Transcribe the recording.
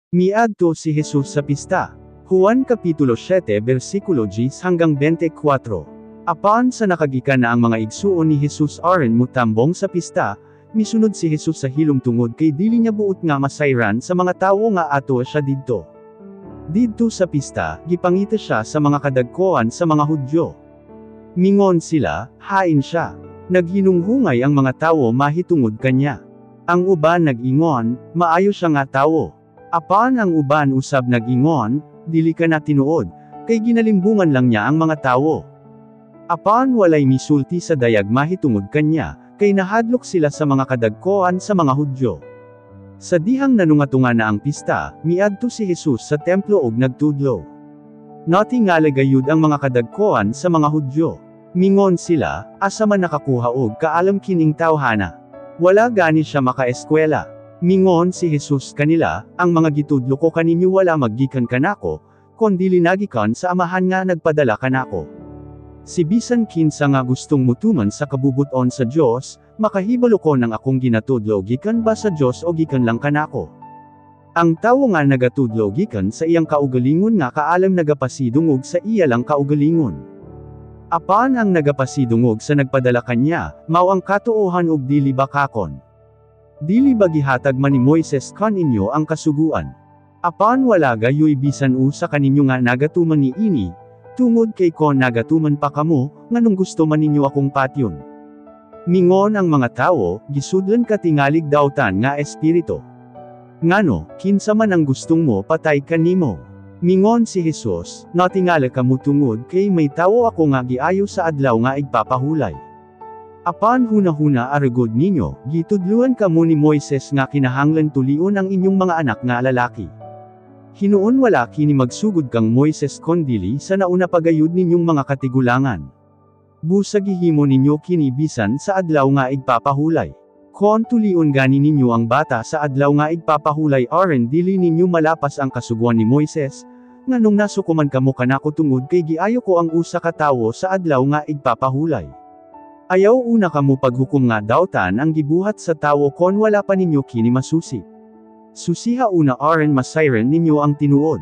Miadto si Jesus sa pista. Juan Kapitulo 7 versikulo 10 hanggang 24. Apan sa nakagikan na ang mga igsuon ni Jesus aron mutambong sa pista, misunod si Jesus sa hilom tungod kay dili niya buot nga masayran sa mga tawo nga ato siya didto. Didto sa pista, gipangita siya sa mga kadagkoan sa mga Hudyo. Mingon sila, "Hain siya?" Naghinunghungay ang mga tawo mahitungod kanya. Ang uban nag-ingon, "Maayo siya nga tawo." Apan ang uban usab nag-ingon, "Dili kana tinuod, kay ginalimbungan lang niya ang mga tawo." Apan walay misulti sa dayag mahitungod kanya, kay nahadlok sila sa mga kadagkoan sa mga Hudyo. Sa dihang nanungatunga na ang pista, miadto si Jesus sa templo ug nagtudlo. Natingala gayud ang mga kadagkoan sa mga Hudyo. Mingon sila, "Asa man nakakuha og kaalam kining tawhana? Wala gani siya makaeskwela." Mingon si Jesus kanila, "Ang mga gitudlo ko kaninyo wala maggikan kanako, kondili nagikan sa Amahan nga nagpadala kanako. Si bisan kinsa nga gustong mutuman sa kabubuton sa Dios, makahibalo kon ang akong ginatudlo gikan ba sa Dios o gikan lang kanako. Ang tawo nga nagatudlo gikan sa iyang kaugalingon nga kaalam nagapasidungog sa iya lang kaugalingon. Apan ang nagapasidungog sa nagpadala kanya, mao ang katuohan ug dili bakakon. Dili ba gihatag man ni Moises kaninyo ang kasuguan? Apan wala gayoy bisan usa kaninyo nga nagatuman niini. Tungod kay kon nagatuman pa kamo, nganong gusto man ninyo akong patyon?" Mingon ang mga tawo, "Gisudlan ka tingalig dautan nga espiritu. Ngano, kinsa man ang gustong mo patay kanimo?" Mingon si Jesus, "Natingala kamo tungod kay may tawo ako nga giayo sa Adlaw nga Igpapahulay. Apan hunahuna aragod ninyo, gitudluan kamo ni Moises nga kinahanglan tulion ang inyong mga anak nga lalaki. Hinuon wala kini magsugod kang Moises kondili sa nauna pa gayud ninyong mga katigulangan. Busa gihimo ninyo kini bisan sa Adlaw nga Igpapahulay. Kon tulion gani ninyo ang bata sa Adlaw nga Igpapahulay aron dili ninyo malapas ang kasuguan ni Moises, nganong nasuko man kamo kanako tungod kay giayo ko ang usa ka tawo sa Adlaw nga Igpapahulay? Ayaw una kamo paghukom nga dautan ang gibuhat sa tawo kon wala pa ninyo kini masusi. Susiha una aron masayran ninyo ang tinuod.